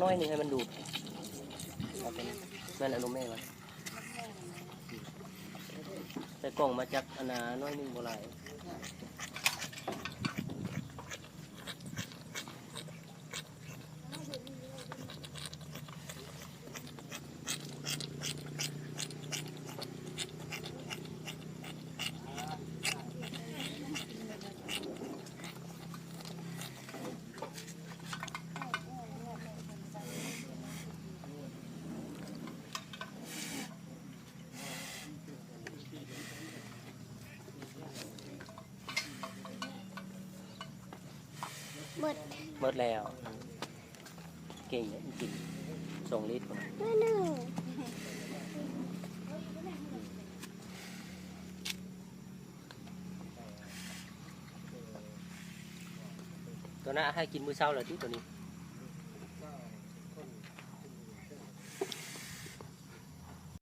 ນ້ອຍໜຶ່ງໃຫ້ມັນດູດ ເອົາຕົວນັ້ນ ແມ່ນອານົມແມ່ມັນ ໃສ່ກ່ອງມາຈັກອັນນາ ໜ້ອຍໜຶ່ງບໍ່ຫຼາຍ. ໝົດ ໝົດແລ້ວ. ເກັ່ງເດ້ ກິນສອງລິດພຸ້ນນະ. ຕົວນັ້ນໃຫ້ກິນມື້ເຊົ້າແລ້ວຕິ ຕົວນີ້.